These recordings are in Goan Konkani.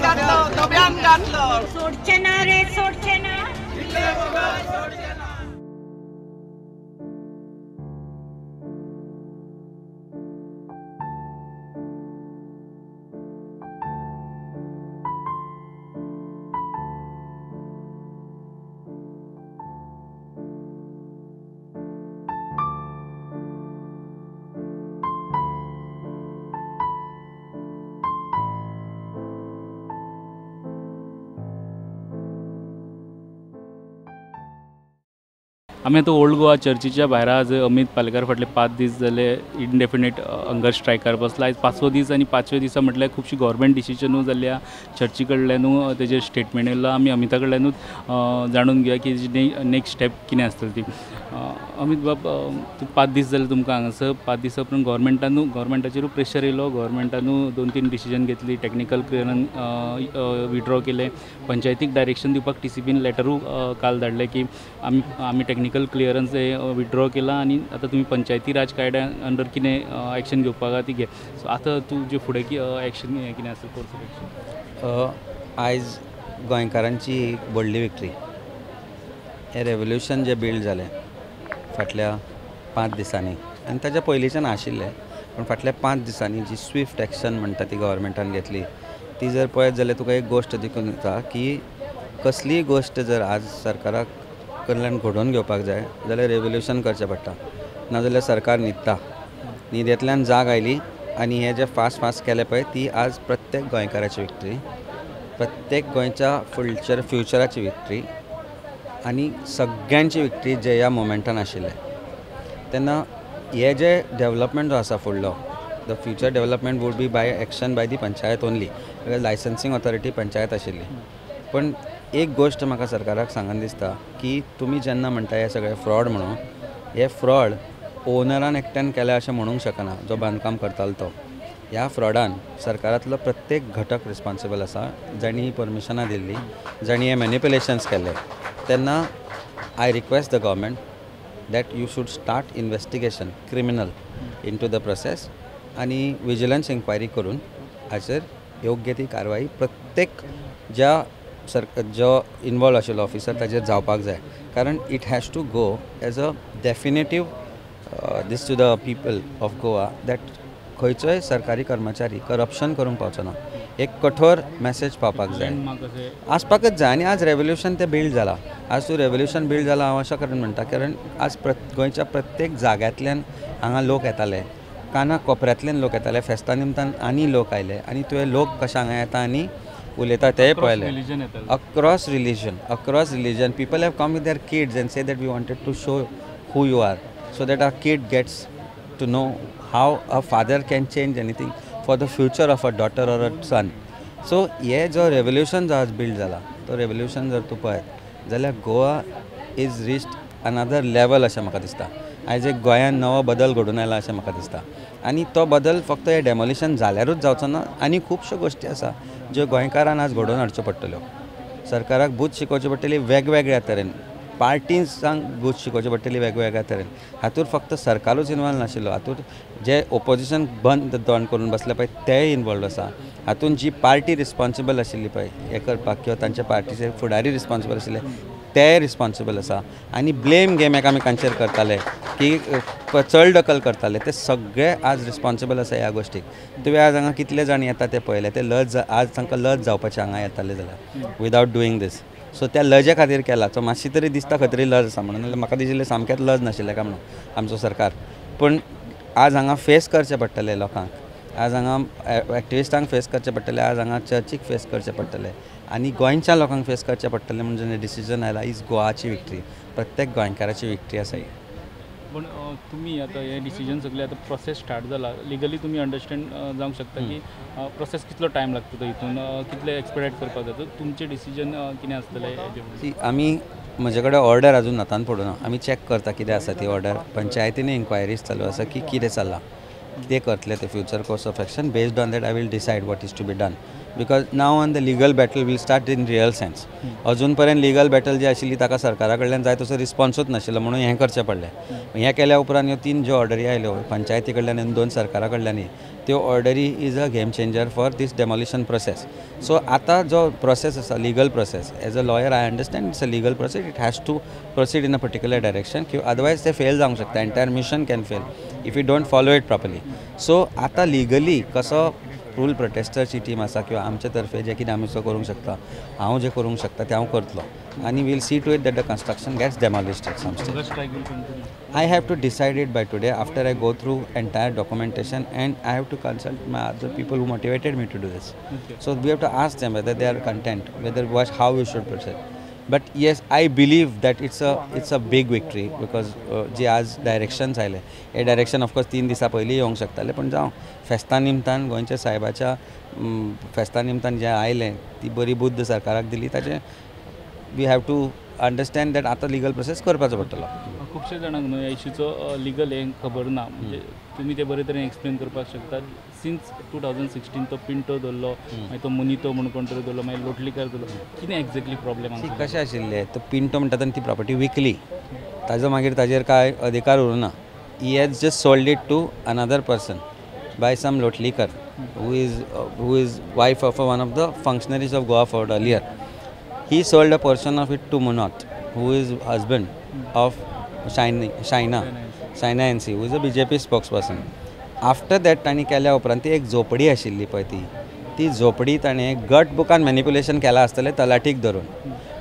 घातलं, दब्यान घातलं. सोडचे ना रे, सोडचे ना. आमी आतां ओल्ड गोवा चर्चीच्या भायर आज अमीत पालेकार फाटले 5 दीस जाले इनडेफिनेट हंगर स्ट्रायकार बसला. आयज 5वो दीस आनी 5व्या दिसा म्हटल्यार खुबशी गव्हर्मेंट डिसिजनूय जाल्ली आहा. चर्ची कडल्यानूय तेजेर स्टेटमेंट येयला. आमी अमिता कडल्यानूच जाणून घेवया की नेक्स्ट स्टेप कितें आसतली ती. अमीत बाब, 5 दीस जाले तुमकां हांगासर. 5 दिसां उपरांत गव्हर्मेंटाचेरूय प्रेशर येयलो. गव्हर्मेंटानूय 2-3 डिसिजन घेतली. टॅक्निकल क्लियरन्स विड्रॉ केलें. पंचायतीक डायरेक्शन दिवपाक टीसीपीन लेटरूय काल धाडलें की आमी टॅक्निकल क्लियरन्स हे विड्रॉ केला आनी आतां तुमी पंचायती राज कायद्या अंडर कितें एक्शन घेवपाक आहा ती घे. सो आतां तुजें फुडें एक्शन कितें आसतलें, कोर्स ऑफ एक्शन? आयज गोंयकारांची एक व्हडली विक्ट्री. हें रेवोल्युशन जें बिल्ड जालें फाटल्या 5 दिसांनी आनी ताच्या पयलींच्यान आशिल्लें, पूण फाटल्या 5 दिसांनी जी स्विफ्ट एक्शन म्हणटा ती गव्हर्मेंटान घेतली ती जर पळयत जाल्यार तुका एक गोश्ट देखून येता की कसलीय गोश्ट जर आज सरकाराक कडल्यान घडोवन घेवपाक जाय जाल्यार रेवोल्युशन करचें पडटा, नाजाल्यार सरकार न्हिदता. न्हिदेंतल्यान जाग आयली आनी हें जें फास्ट फास्ट केलें पळय ती आज प्रत्येक गोंयकाराची विक्ट्री, प्रत्येक गोंयच्या फ्युचराची विक्ट्री आनी सगळ्यांची विक्ट्री जे ह्या मोमेंटान आशिल्ले. तेन्ना हे जे डेवलपमेंट जो आसा फुडलो, the future development would be by action by the panchayat only, because licensing authority panchayat आशिल्ली. पण एक गोश्ट म्हाका सरकाराक सांगन दिसता की तुमी जेन्ना म्हणटा हे सगळे फ्रॉड म्हणून, हे फ्रॉड ओनरान एकट्यान केल्या अशें म्हणूंक शकना जो बांदकाम करतालो तो. ह्या फ्रॉडान सरकारांतलो प्रत्येक घटक रिस्पॉन्सिबल आसा, जांणी ही परमिशनां दिल्ली, जांणी हे मॅनिपुलेशन्स केल्ले. तेन्ना I request the government that you should start investigation criminal into the process आनी विजिलन्स इन्क्वायरी करून हाचेर योग्य ती कारवाई प्रत्येक ज्या जो इन्वॉल्व आशिल्लो ऑफिसर ताजेर जावपाक जाय. कारण it has to go as a definitive this to the people of Goa that खंयचोय सरकारी कर्मचारी करप्शन करूंक पावचो ना. एक कठोर मॅसेज पावपाक जाय, आसपाकच जाय. आनी आज रेवोल्युशन तें बिल्ड जालां. आज तूं रेवोल्युशन बिल्ड जालां हांव अशें करून म्हणटा, कारण आज गोंयच्या प्रत्येक जाग्यांतल्यान हांगा लोक येताले, काना कोपऱ्यांतल्यान लोक येताले, फेस्ता निमतान आनी लोक आयले आनी तुवें लोक कशे हांगा येता आनी उलयता तेंय पळयलें. Across religion people have come with their kids and say that we wanted to show who you are so that our kid gets to know how a father can change anything for the future of a daughter or a son. So हे जो रेवोल्युशन जो आज बिल्ड जाला तो रेवोल्युशन जर तूं पळयत जाल्यार Goa is reached another level अशें म्हाका दिसता. आयज एक गोंयान नवो बदल घडून आयला अशें म्हाका दिसता आनी तो बदल फक्त हें डेमोलिशन जाल्यारूच जावचो ना, आनी खुबश्यो गोश्टी आसा ज्यो गोंयकारान आज घडोवन हाडच्यो पडटल्यो. सरकाराक बूद शिकोवची पडटली वेगवेगळ्या तरेन, पार्टींक बूद शिकोवची पडटली वेगवेगळ्या तरेन. हातूंत फक्त सरकारूच इनवॉल्व नाशिल्लो, हातूंत जे ओपोजिशन बंद तोंड करून बसले पळय तेय इनवॉल्व आसा. हातूंत जी पार्टी रिस्पॉन्सिबल आशिल्ली पळय हें करपाक किंवा तांच्या पार्टीचे फुडारी रिस्पॉन्सिबल आशिल्ले तेय रिस्पॉन्सिबल आसा. आनी ब्लेम गेम एकामेकांचेर करताले की चल दखल करताले ते सगळे आज रिस्पॉन्सिबल आसा ह्या गोश्टीक. तुवें आज हांगा कितले जाण येता ते पळयले, ते लज आज तांकां लज जावपाचे हांगा येताले जाल्यार विदावट डुईंग दीस. सो त्या लजे खातीर केला. सो मातशी तरी दिसता खंय तरी लज आसा म्हणून, म्हाका दिशिल्लें सामकेंच लज नाशिल्लें काय म्हणून आमचो सरकार. पूण आज हांगा फेस करचें पडटलें लोकांक, आज हांगा एक्टिविस्टांक फेस करचें पडटलें, आज हांगा चर्चीक फेस करचें पडटलें आनी गोंयच्या लोकांक फेस करचें पडटलें. म्हणून जेन्ना डिसिजन आयला is गोवाची विक्ट्री, प्रत्येक गोंयकाराची विक्ट्री आसा ही. पूण तुमी आतां हें डिसिजन सगळें आतां प्रोसेस स्टार्ट जाला, लिगली तुमी अंडरस्टँड जावंक शकता की प्रोसेस कितलो टायम लागता तो हितून, कितले एक्सपेडायट करपाक जाता, तुमचें डिसिजन कितें आसतलें हेजें? आमी म्हजे कडेन ऑर्डर अजून हातान पडूना, आमी चॅक करता कितें आसा ती ऑर्डर. पंचायतीन इन्क्वायरीज चालू आसा की कितें चल्लां, कितें करतले ते future course of action. Based on that I will decide what is to be done, because now on the legal battle will start in real sense. अजून पर्यंत लिगल बॅटल जी आशिल्ली ताका सरकारा कडल्यान जाय तसो रिस्पॉन्सूच नाशिल्लो म्हणून हें करचें पडलें. हें केल्या उपरांत ह्यो 3 ज्यो ऑर्डरी आयल्यो पंचायती कडल्यान आनी 2 सरकारा कडल्यान, त्यो ऑर्डरी is a game changer for this demolition process. So आतां जो प्रोसेस आसा legal process, as a lawyer I understand it's a legal process, it has to proceed in a particular direction किंवा अदरवायज ते फेल जावंक शकता. Entire mission can fail if you don't follow it properly. So आतां लिगली कसो रूल प्रोटेस्टरची टीम आसा किंवा आमचे तर्फे जें कितें आमी करूंक शकता, हांव जें करूंक शकता तें हांव करतलो आनी we'll see to it that the construction gets demolished at some stage. I have to decide it by today after I go through entire documentation and I have to consult my other people who motivated me to do this. So we have to ask them whether they are content, whether what how we should proceed. But yes, I believe that it's a big victory because जे आज डायरेक्शन्स आयले हे डायरेक्शन ऑफकोर्स 3 दिसां पयलीं येवंक शकताले, पूण जावं फेस्ता निमतान गोंयच्या सायबाच्या फेस्ता निमतान जें आयलें ती बरी बुद्द सरकाराक दिली. ताचें we have to understand that आतां लिगल प्रोसेस करपाचो पडटलो. खुबशे जाणांक न्हू ह्या इशूचो लिगल हें खबर ना, म्हणजे तुमी ते बरे तरेन एक्सप्लेन करपाक शकता. सिन्स 2016 तो पिंटो धरलो, मागीर तो मुनितो म्हूण कोण तरी धरलो, मागीर लोटलीकर धरलो, कितें एक्झॅक्टली प्रॉब्लेम आसा? कशें आशिल्लें, तो पिंटो म्हणटा तेन्ना ती प्रॉपर्टी विकली, ताजो मागीर ताजेर कांय अधिकार उरूना. He has just sold it to another person by some Lotlikar who is wife of one of the functionaries of Goa Forward earlier. He sold a portion of it to Munot, who is husband of Shaina NC, who is a BJP spokesperson. After that तांणी केल्या उपरांत ती एक झोपडी आशिल्ली पळय, ती झोपडी ताणें गट बुकान मॅनिप्युलेशन केलां आसतलें तलाठीक धरून.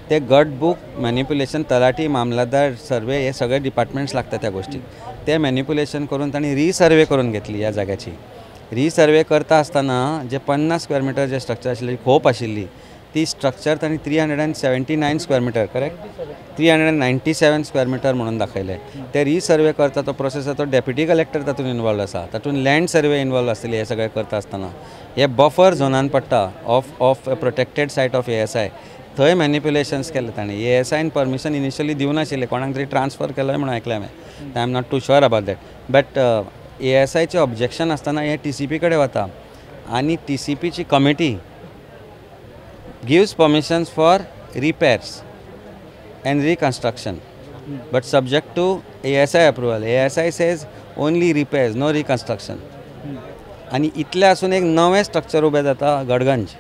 ते गट बुक मॅनिप्युलेशन तलाठी, मामलादार, सर्वे हे सगळे डिपार्टमेंट्स लागता त्या गोष्टीक. ते मॅनिप्युलेशन करून तांणी रिसर्वे करून घेतली ह्या जाग्याची. रिसर्वे करता आसतना जे 50 स्क्वेअर मिटर जे स्ट्रक्चर आशिल्ली, खोप आशिल्ली, ती स्ट्रक्चर तांणी 379 square metre, correct, 397 square metre म्हणून दाखयलें. ते रिसर्वे करता तो प्रोसेस तो डेप्युटी कलेक्टर तातूंत इनवॉल्व आसा, तातूंत लँड सर्वे इनवॉल्व आसतली. हे सगळें करता आसतना हे बफर झोनान पडटा of a protected site of ASI. थंय मॅनिप्युलेशन्स केले ताणें. एएसआयन परमिशन इनिशियली दिवनाशिल्लें, कोणाक तरी ट्रान्सफर केलो म्हणून आयकलें हांवें. I am not too sure about that. But एएसआयचें objection आसतना हें टीसीपी कडेन वता आनी टीसीपीची committee gives permissions for repairs and reconstruction, but subject to ASI approval. ASI says only repairs, no reconstruction. आनी इतलें आसून एक नवें स्ट्रक्चर उबें जाता गडगंज.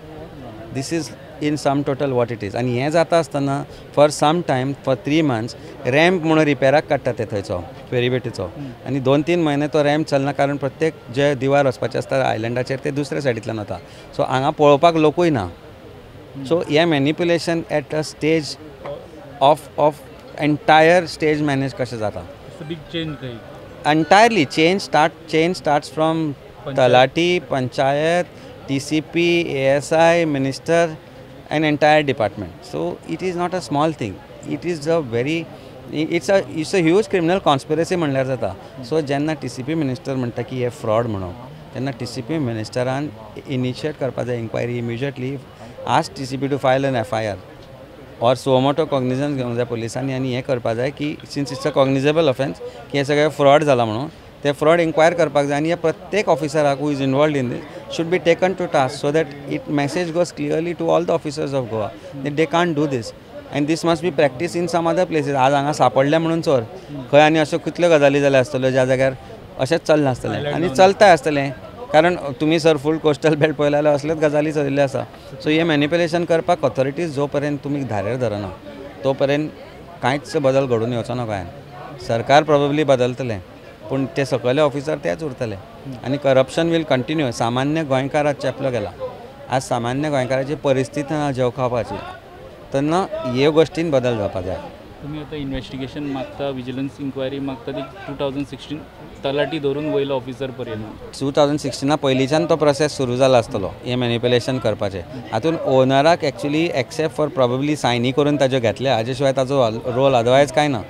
This is in sum total what it is. आनी हें जाता आसतना for some time, for 3 months ramp म्हणून रिपेराक काडटा ते थंयचो फेरीबेटीचो, आनी 2-3 म्हयने तो रॅम्प चलना, कारण प्रत्येक जे दिवार वचपाचे आसता आयलंडाचेर ते दुसऱ्या सायडींतल्यान वता. सो हांगा पळोवपाक लोकूय ना. सो हें manipulation at a stage of entire stage manage कशें जाता. बीग चेंज खंय entirely change starts from talathi, panchayat, TCP, ASI, minister and entire department. So it is not a small thing. It is a very it's a huge criminal conspiracy म्हणल्यार जाता. सो जेन्ना टीसीपी मिनिस्टर म्हणटा की हे फ्रॉड म्हणून, तेन्ना टीसीपी मिनिस्टरान इनिशिएट करपा जाय inquiry immediately. Ask TCP to file an FIR or suo motu cognizance घेवंक जाय पुलिसांनी आनी हें करपा जाय की since it's a cognizable offence की हें सगळें फ्रॉड जाला म्हणून ते फ्रॉड इन्क्वायर करपाक जाय. आनी ह्या प्रत्येक ऑफिसराक who is involved in this should be taken to task so that it message goes clearly to all the officers of Goa that they can't do this and this must be practice in some other places. आज हांगा सांपडले म्हणून चोर खंय आनी अश्यो कितल्यो गजाली जाल्या आसतल्यो ज्या जाग्यार अशेंच चल्लां आसतलें आनी चलताय आसतलें, कारण तुमी सर फूल कोस्टल बेल्ट पळयला जाल्यार असल्योच गजाली चलिल्ल्यो आसा. सो हें मॅनिप्युलेशन करपाक ऑथॉरिटीज जो पर्यंत तुमी धारेर धरना तो पर्यंत कांयच बदल घडून येवचो ना गोंयांत. सरकार प्रोबेबली बदलतलें पूण ते सकयले ऑफिसर तेच उरतले आनी करप्शन वील कंटिन्यू. सामान्य गोंयकार आज चेपलो गेला, आज सामान्य गोंयकाराची परिस्थिती ना जेव खावपाची, तेन्ना ह्यो गोश्टीन बदल जावपा जाय. तुमी आतां इन्वेस्टिगेशन मागता, विजिलन्स इन्क्वायरी मागता, ती 2016 तलाठी धरून वयलो ऑफिसर पर्यंत 2016 पयलींच्यान तो प्रोसेस सुरू जाला आसतलो हें मॅनिप्युलेशन करपाचें. हातूंत ओनराक एक्चुली एक्सेप्ट फॉर प्रोबेबली सायनी करून ताज्यो घेतल्या, हाजे शिवाय ताजो रोल अदरवायज कांय ना.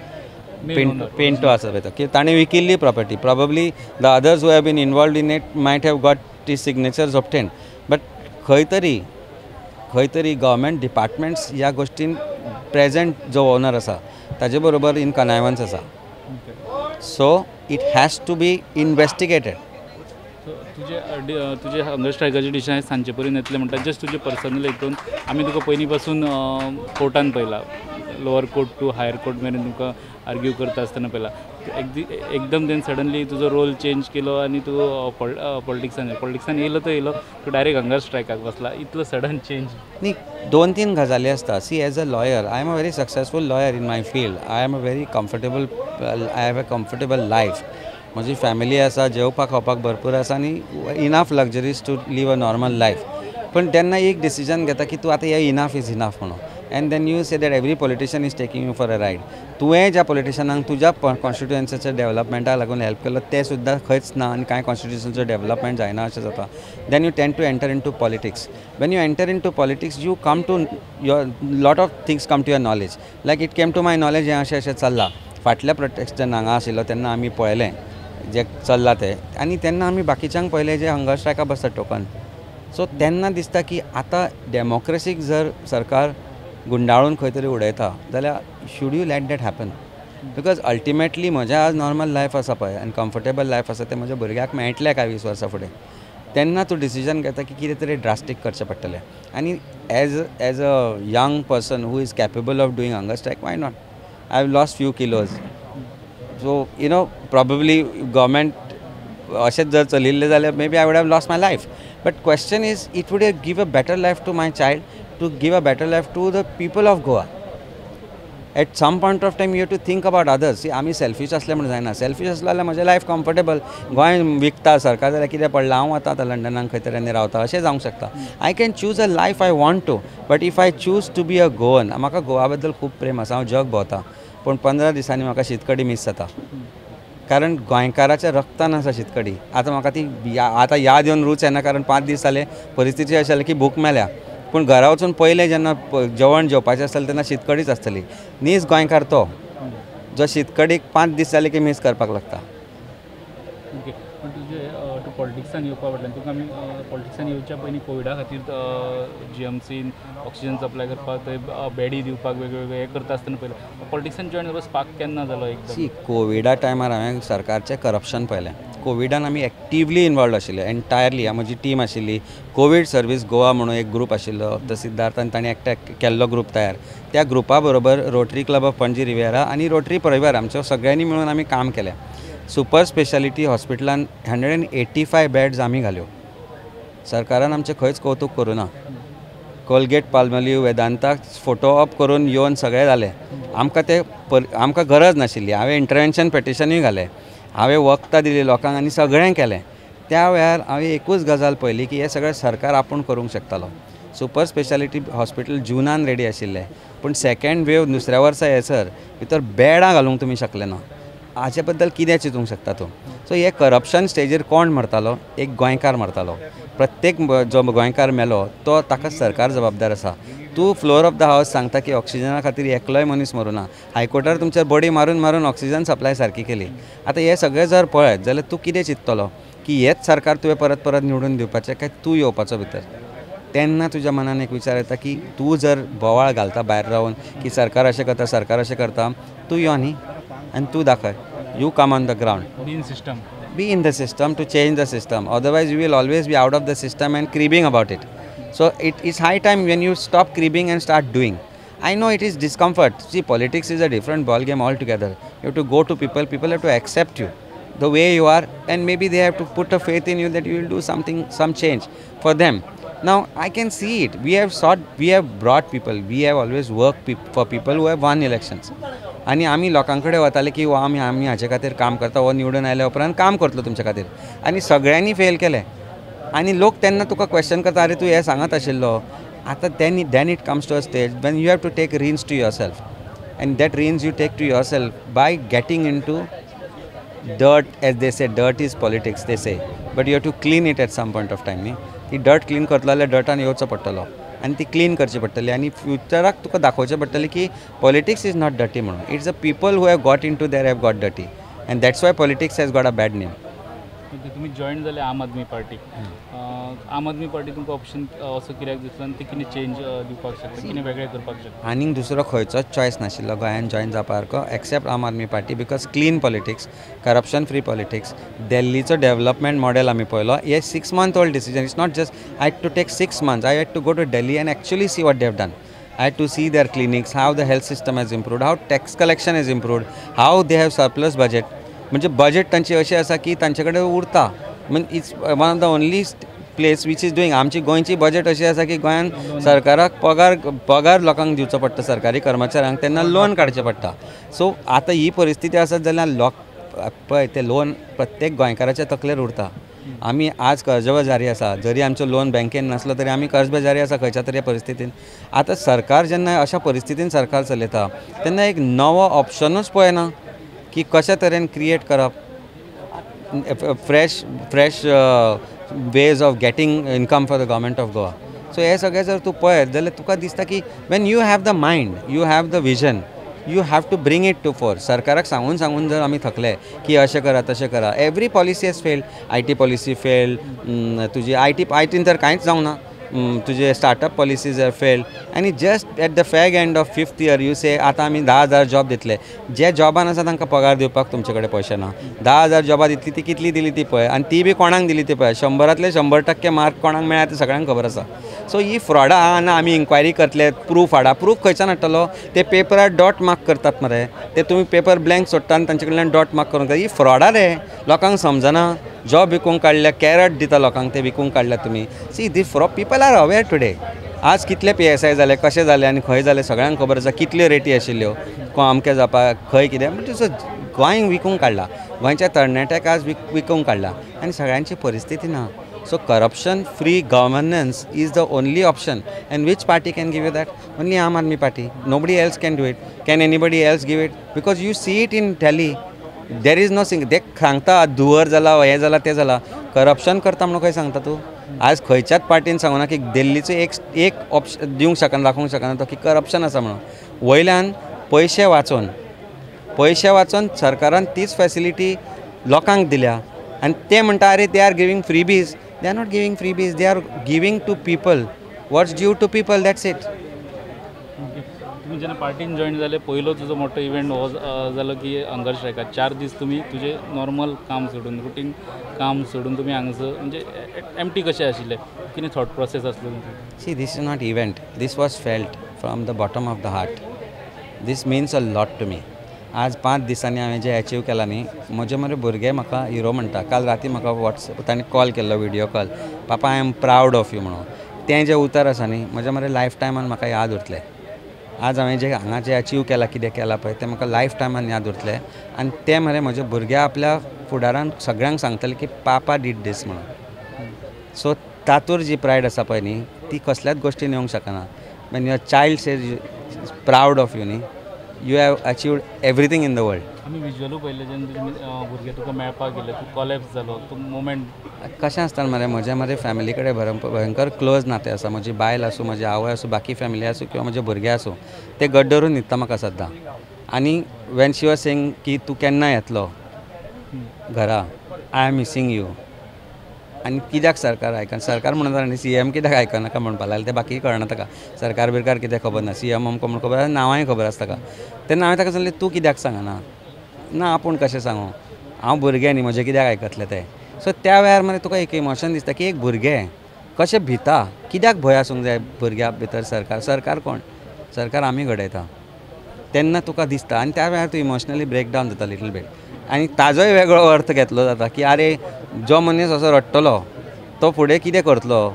पेंटो आसा पळय तो की ताणें विकिल्ली property, probably the others who have been involved in it might have got the signatures obtained. But खंय तरी गव्हर्मेंट डिपार्टमेंट्स ह्या गोश्टीन प्रेजेंट जो ओनर आसा ताजे बरोबर इन कनायवन्स आसा. So it has to be investigated. तुजे हंगर स्ट्रायकाचे डिसिजन सांजचे पर्यंत येतले म्हणटा, जस्ट तुजे पर्सनल हितून आमी तुका पयलीं पासून कोर्टान पळयला, lower court to higher court मेरेन तुमकां आर्ग्यू करता आसतना पळयला. एकदम then suddenly तुजो रोल चेंज केलो आनी तूं पॉलिटिक्सान पॉलिटिक्सान येयलो तो येयलो तूं डायरेक्ट हंगर स्ट्रायकाक बसला, इतलो सडन चेंज? न्ही, दोन तीन गजाली आसता. See, as a lawyer I am a very successful lawyer in my field. I am a very comfortable, I have a comfortable life. म्हजी फॅमिली आसा, जेवपाक खावपाक भरपूर आसा आनी enough luxuries to live a normal life. पूण तेन्ना एक डिसिजन घेता की तूं आतां हे इनाफ is enough म्हणून, and then you say that every politician is taking you for a ride. तुवें ज्या पॉलिटिशनांक तुज्या कॉन्स्टिट्युएन्सीच्या डेवलपमेंटाक लागून हेल्प केलो तें सुद्दां खंयच ना आनी कांय कॉन्स्टिट्युएन्सीचो डेवलपमेंट जायना अशें जाता. Then you tend to enter into politics. When you enter into politics you come to your lot of things come to your knowledge. Like it came to my knowledge हें अशें अशें चल्लां. फाटल्या प्रोटेस्ट जेन्ना हांगा आशिल्लो तेन्ना आमी पळयलें जें चल्लां तें, आनी तेन्ना आमी बाकीच्यांक पळयलें जे हंगर स्ट्रायकाक बसतात टोकन. सो तेन्ना दिसता की आतां डेमोक्रेसीक जर सरकार गुंडाळून खंय तरी उडयता जाल्यार should you let that happen? Because ultimately म्हजें आज नॉर्मल लायफ आसा पळय आनी कम्फर्टेबल लायफ आसा तें म्हज्या भुरग्याक मेळटलें काय 20 वर्सां फुडें? तेन्ना तूं डिसिजन घेता की कितें तरी ड्रास्टीक करचें पडटलें. आनी as as a young person who is capable of doing hunger strike, why not? I have lost few kilos, so you know probably government अशेंच जर चलिल्लें जाल्यार maybe I would have lost my life. But question is it would give a better life to my child, to give a better life to the people of Goa. At some point of time you have to think about others. See, आमी सेल्फीश आसले म्हूण जायना. सेल्फीश आसलो जाल्यार म्हजें लायफ कम्फर्टेबल, गोंय विकता सरकार जाल्यार कितें पडलां, हांव वता आतां लंडनाक खंय तरी आनी रावता, अशें जावंक शकता. I can choose a life I want to, but if I choose to be a Goan, म्हाका गोवा बद्दल खूब प्रेम आसा, हांव जग भोंवता, पूण 15 दिसांनी म्हाका शीतकडी मीस जाता, कारण गोंयकाराच्या रक्तान आसा शीतकडी. आतां म्हाका ती आतां याद येवन रूच येना, कारण 5 दीस जाले परिस्थिती अशी जाली की भूक मेल्या. पूण घरा वचून पयलें जेन्ना जेवण जेवपाचें आसतलें तेन्ना शीतकडीच आसतली. नीज गोंयकार तो जो शीतकडीक 5 दीस जाले की मीस करपाक लागता. ओके, पूण तुजें तूं पॉलिटिक्सान येवपा फाटल्यान तुका आमी पॉलिटिक्सान येवच्या पयलीं कोविडा खातीर जीएमसीन ऑक्सिजन सप्लाय करपाक थंय बेडी दिवपाक वेगवेगळे हें करता आसतना पयलें पॉलिटिक्सान जॉयन जावपाक स्पार्क केन्ना जालो एकदम? सी, कोविडा टायमार हांवें सरकारचें करप्शन पळयलें. कोविडान आमी एक्टिवली इनवॉल्वड आशिल्ले एंटायरली. म्हजी टीम आशिल्ली कोवीड सर्वीस गोवा म्हणून एक ग्रूप आशिल्लो, तो सिद्धार्थान ताणें एकट्या केल्लो ग्रूप तयार. त्या ग्रुपा बरोबर Rotary Club of Panaji Riviera आनी रोटरी परिवार आमच्या सगळ्यांनी मेळून आमी काम केलें. सुपर स्पेशालिटी हॉस्पिटलान 185 बेड्स आमी घाल्यो. सरकारान आमचें खंयच कौतूक करूं ना. कोलगेट पाल्मोलीव वेदांताक फोटो ऑप करून येवन सगळें जालें. आमकां तें आमकां गरज नाशिल्ली. हांवें इंटरवेन्शन पेटिशनूय घालें, हांवें वखदां दिलीं लोकांक आनी सगळें केलें. त्या वेळार हांवें एकूच गजाल पळयली की हें सगळें सरकार आपूण करूंक शकतालो. सुपर स्पेशालिटी हॉस्पिटल जुनान रेडी आशिल्लें, पूण सेकेंड वेव दुसऱ्या वर्सा येसर भितर बेडां घालूंक तुमी शकले ना. हाचे बद्दल कितें चिंतूंक शकता तूं? सो हे करप्शन स्टेजीर कोण मरतालो? एक गोंयकार मरतालो. प्रत्येक जो गोंयकार मेलो तो ताका सरकार जबाबदार आसा. तूं फ्लोर ऑफ the house सांगता की ऑक्सिजना खातीर एकलोय मनीस मरूना. हायकोर्टार तुमचेर बडी मारून मारून ऑक्सिजन सप्लाय सारकी केली. आतां हें सगळें जर पळयत जाल्यार तूं कितें चिंततलो की हेच सरकार तुवें परत परत निवडून दिवपाचें काय तूं येवपाचो भितर? तेन्ना तुज्या मनान एक विचार येता की तूं जर बोवाळ घालता भायर रावन की सरकार अशें करता सरकार अशें करता, तूं यो न्ही आनी तूं दाखय. You come on the ground, be in system, be in the system to change the system. Otherwise you will always be out of the system and cribbing about it. So it is high time when you stop cribbing and start doing. I know it is discomfort. See, politics is a different ball game altogether. You have to go to people, people have to accept you the way you are, and maybe they have to put a faith in you that you will do something, some change for them. Now I can see it. We have sought, we have brought people, we have always worked for people who have won elections. आनी आमी लोकां कडेन वताले की आमी आमी हाचे खातीर काम करता, हो निवडून आयल्या उपरांत काम करतलो तुमच्या खातीर, आनी सगळ्यांनी फेल केलें. आनी लोक तेन्ना तुका क्वेश्चन करता, अरे तूं हें सांगत आशिल्लो. आतां then it comes to a stage when you have to take reins to yourself, and that reins you take to yourself by getting into dirt. As they say, dirt is politics, they say, but you have to clean it at some point of time. न्ही, ती डर्ट क्लीन करतलो जाल्यार डर्टान येवचो पडटलो आनी ती क्लीन करची पडटली, आनी फ्युचराक तुका दाखोवचें पडटलें की पॉलिटिक्स is not dirty म्हणून. It's a people who have got into there have got dirty, and that's why politics has got a bad name. तुमी जॉयन जाले आम आदमी पार्टी. आम आदमी पार्टी तुमकां ऑप्शन असो कित्याक दिसलो आनी ते कितें चेंज दिवपाक शकता, कितें वेगळें करपाक शकता? आनीक दुसरो खंयचोच चॉयस नाशिल्लो गोंयान जॉयन जावपा सारको except Aam Aadmi Party, because clean politics, corruption free politics, दिल्लीचो development model आमी पळयलो. हे 6 month old decision. It's not just I had to take 6 months. I had to go to Delhi and actually see what they have done. I had to see their clinics, how the health system has improved, how tax collection has improved, how they have surplus budget. म्हणजे बजेट तांची अशें आसा की तांचे कडेन उरता. Mean it's one of the only place which is doing. आमची गोंयची बजेट अशी आसा की गोंयान सरकाराक पगार लोकांक दिवचो पडटा, सरकारी कर्मचाऱ्यांक, तेन्ना लोन काडचें पडटा. सो आतां ही परिस्थिती आसत जाल्यार लोक पळय ते लोन प्रत्येक गोंयकाराच्या तकलेर उरता. आमी आज कर्जबाजारी आसा, जरी आमचो लोन बँकेन नासलो तरी आमी कर्जबाजारी आसा खंयच्या तरी परिस्थितीन. आतां सरकार जेन्ना अशा परिस्थितीन सरकार चलयता तेन्ना एक नवो ऑप्शनूच पळयना की कशे तरेन क्रिएट करप fresh fresh ways of getting income for the government of Goa. So हे सगळें जर तूं पळयत जाल्यार तुका दिसता की when you have the mind, you have the vision, you have to bring it to fore. सरकाराक सांगून सांगून जर आमी थकले की अशें करा तशें करा, every policy has failed. I T policy failed, तुजी आय टीन तर कांयच जावंक ना, तुजे स्टार्टअप पॉलिसीज are failed. आनी just at the fag end of fifth year you say आतां आमी 10,000 जॉब दितले. जे जॉबान आसा तांकां पगार दिवपाक तुमचे कडेन पयशे ना. 10,000 जॉबां दितली ती कितली दिली ती पळय, आनी ती बी कोणाक दिली ती पळय. 100रांतले 100% मार्क कोणाक मेळ्ळा ते सगळ्यांक खबर आसा. सो ही फ्रॉडां आहा ना, आमी इन्क्वायरी करतले, प्रूफ हाडा. प्रूफ खंयच्यान हाडटलो? ते पेपरार डॉट मार्क करतात मरे, ते तुमी पेपर ब्लँक सोडटा आनी तांचे कडल्यान डॉट मार्क करूंक. ही फ्रॉडां रे, लोकांक समजना. जॉब विकूंक काडल्या, कॅरट दिता लोकांक, ते विकूंक काडल्या तुमी. See, the fraud, people are aware today. आज कितले पीएसआय जाले, कशे जाले आनी खंय जाले सगळ्यांक खबर आसा. कितल्यो रेटी आशिल्ल्यो, अमकें जावपाक खंय कितें, म्हणजे गोंय विकूंक काडला, गोंयच्या तरणाट्याक आज विकूंक काडला आनी सगळ्यांची परिस्थिती ना. So corruption free governance is the only option, and which party can give you that? Only Aam Aadmi Party. Nobody else can do it. Can anybody else give it? Because you see it in Delhi, there is no sing. ते सांगता धुंवर जाला, हें जाला, तें जाला, करप्शन करता म्हणून खंय सांगता तूं? आज खंयच्याच पार्टीन सांगूना की दिल्लीचो एक एक ऑप्शन दिवंक शकना, दाखोवंक शकना तो की करप्शन आसा म्हणून. वयल्यान पयशे वाचोवन सरकारान तीच फॅसिलिटी लोकांक दिल्या आनी ते म्हणटा अरे, they are giving freebies. They are not giving freebies, they are giving to people what's due to people, that's it. तुम्ही जेन्ना पार्टीन जॉईन जाले, पयलो तुजो मोठो इव्हेंट हो जालो की हंगर स्ट्रायकार. 4 दीस तुमी तुजें नॉर्मल काम सोडून, रुटीन काम सोडून तुमी हांगासर म्हणजे एमटी कशे आशिल्ले? कितें थॉट प्रोसेस आसलो तुमचो? See, this is not event. This was felt from the bottom of the heart. This means a lot to me. आज 5 दिसांनी हांवें जें एचीव केलां न्ही, म्हजे मरे भुरगे म्हाका हिरो म्हणटा. काल राती म्हाका वॉट्सएप तांणी कॉल केल्लो, video call, "papa, I am proud of you" म्हणून. तें जें उतर आसा न्ही, म्हज्या मरे लायफ टायमान म्हाका याद उरतलें. आज हांवें जें हांगा जें अचीव केलां, कितें केलां पळय, तें म्हाका लायफ टायमान याद उरतलें आनी तें मरे म्हजे भुरगे आपल्या फुडारान सगळ्यांक सांगतले की पापा did दीस म्हणून. सो तातूर जी प्रायड आसा पळय न्ही, ती कसल्याच गोश्टीन येवंक शकना. When your child says proud of you न्ही, you have achieved everything in the world. आमी विज्युअलू पळयलें, जेन्ना तुजे भुरगे तुका मेळपाक गेले, तूं कॉलेप्स जालो, तो मोमेंट. कशें आसता मरे, म्हजें मरे फॅमिली कडेन भयंकर क्लोज नातें आसा. म्हजी बायल आसूं, म्हजी आवय आसूं, बाकी फॅमिली आसूं किंवा म्हजे भुरगे आसूं, ते घट धरून न्हिदता म्हाका सद्दां. आनी when she was saying की तूं केन्ना येतलो घरा, I am missing you, आनी कित्याक सरकार आयकना, सरकार म्हणून न्ही, सीएम कित्याक आयकनाका म्हणपाक लागलें. तें बाकी कळना ताका, सरकार बिरकार कितें खबर ना, सीएम अमको म्हूण खबर आसा, नांवांय खबर आसता ताका. तेन्ना हांवें ताका सांगलें, तूं कित्याक सांगना? ना, आपूण कशें सांगूं, हांव भुरगें न्ही, म्हजें कित्याक आयकतलें तें? सो त्या वेळार मरे तुका एक इमोशन दिसता की एक भुरगें कशें भिता. कित्याक भंय आसूंक जाय भुरग्या भितर? सरकार, सरकार कोण? सरकार आमी घडयता. तेन्ना तुका दिसता आनी त्या वेळार तूं इमोशनली ब्रेक डावन जाता लिटल बीट. आनी ताजोय वेगळो अर्थ घेतलो जाता की आरे, जो मनीस असो रडटलो तो फुडें कितें करतलो?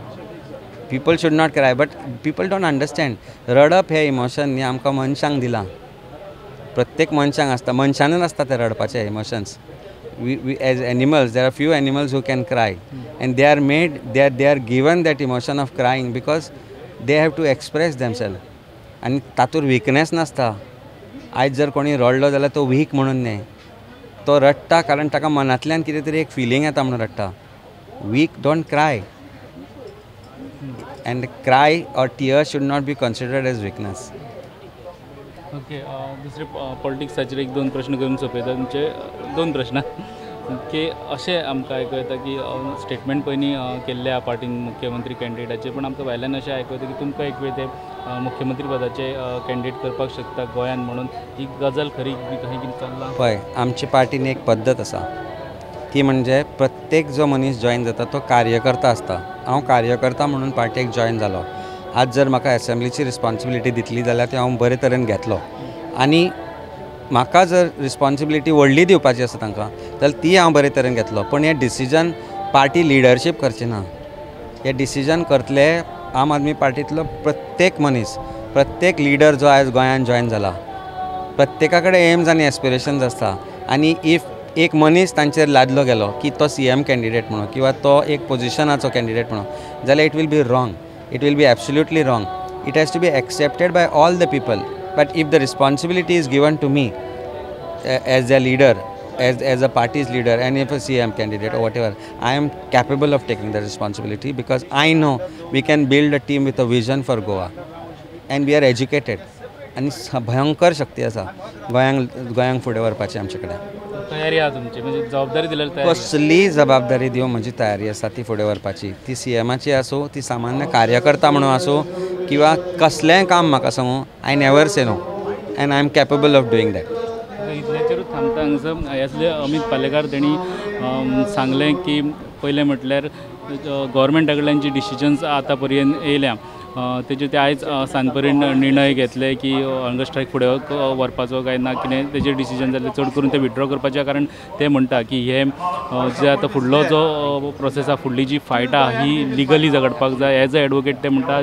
People should not cry, but people don't understand. रडप हें इमोशन न्ही आमकां मनशांक दिलां. प्रत्येक मनशांक आसता, मनशानूच आसता तें रडपाचें emotions. We as animals, there are few animals who can cry, and they are made, they are given that emotion of crying because they have to express themself. आनी तातूंत विकनेस नासता. आयज जर कोणी रडलो जाल्यार तो वीक म्हणून न्हय, तो रडटा कारण ताका मनांतल्यान कितें तरी एक फिलींग येता म्हणून रडटा. Weak don't cry, and cry or tear should not be considered as weakness. Okay, दुसरे पॉलिटिक्साचेर एक दोन प्रश्न करून सोंपयता. तुमचे दोन प्रश्न की अशें आमकां आयकूं येता की स्टेटमेंट पयलीं केल्ले आहा पार्टीन मुख्यमंत्री कॅन्डिडेटाचे, पूण आमकां भायल्यान अशें आयकूं येता की तुमकां एक वेळ ते मुख्यमंत्री पदाचे कॅन्डिडेट करपाक शकता गोंयान म्हणून. ही गजाल खरी बी कशें कितें चल्लां? पळय, आमची पार्टीन एक पद्दत आसा, ती म्हणजे प्रत्येक जो मनीस जॉयन जाता तो कार्यकर्ता आसता. हांव कार्यकर्ता म्हणून पार्टेक जॉयन जालो. आज जर म्हाका एसेंब्लीची रिस्पॉन्सिबिलिटी दितली जाल्यार ती हांव बरे तरेन घेतलो आनी म्हाका जर रिस्पॉन्सिबिलिटी व्हडली दिवपाची आसा तांकां जाल्यार ती हांव बरे तरेन घेतलो. पूण हें डिसिजन पार्टी लिडरशीप करची ना, हें डिसिजन करतले आम आदमी पार्टींतलो प्रत्येक मनीस, प्रत्येक लिडर जो आयज गोंयान जॉयन जाला, प्रत्येका कडेन एम्स आनी एस्पिरेशन्स आसता. आनी if एक मनीस तांचेर लादलो गेलो की तो CM candidate म्हणून किंवा तो एक पोजिशनाचो कॅन्डिडेट म्हणून जाल्यार it will be wrong, it will be absolutely wrong. It has to be accepted by all the people. But if the responsibility is given to me as a leader, as a party's leader and if a CM candidate or whatever, I am capable of taking the responsibility because I know we can build a team with a vision for Goa and we are educated. आनी भयंकर शक्ती आसा गोंयांक, गोंयांक फुडें व्हरपाची आमचे कडेन. तयारी आसा तुमची, म्हणजे जबाबदारी दिल्यार तयारी? कसली जबाबदारी दिवं म्हजी तयारी आसा ती फुडें व्हरपाची. ती CMाची आसूं, ती सामान्य कार्यकर्ता म्हणून आसूं किंवा कसलेंय काम म्हाका सांगू, I never say no and I am capable of doing that. इतल्याचेरूच थांबता हांगासर. आसले अमीत पालेकार, तेणी सांगलें की पयलें म्हटल्यार गव्हर्मेंटा कडल्यान जी डिसिजन्स आतां पर्यंत येयल्या तेजेर ते आयज सांजपर्यंत निर्णय घेतले की हंगर स्ट्रायक फुडें व्हरपाचो काय ना कितें तेजेर डिसिजन जालें. चड करून ते विथड्रॉ करपाचें, कारण ते म्हणटा की हे जे आतां फुडलो जो प्रोसेस आसा, फुडली जी फायट आसा ही लिगली झगडपाक जाय. एज अ एडवोकेट ते म्हणटा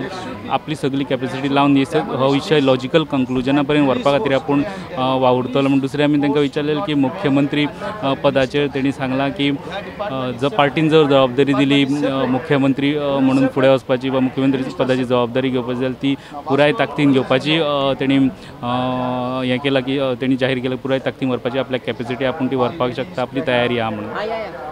आपली सगळी कॅपेसिटी लावन हो विशय लॉजिकल कंक्लुजना पर्यंत व्हरपा खातीर आपूण वावुरतलो म्हूण. दुसरें आमी तांकां विचारलें की मुख्यमंत्री पदाचेर तेणी सांगलां की जर पार्टीन जर जबाबदारी दिली मुख्यमंत्री म्हणून फुडें वचपाची वा मुख्यमंत्री पदाची जबाबदारी घेवपाची जाल्यार ती पुराय ताकदीन घेवपाची तेणी हें केलां की तेणी जाहीर केलां पुराय ताकदीन व्हरपाची आपल्या कॅपेसिटी आपूण ती व्हरपाक शकता, आपली तयारी आहा म्हणून.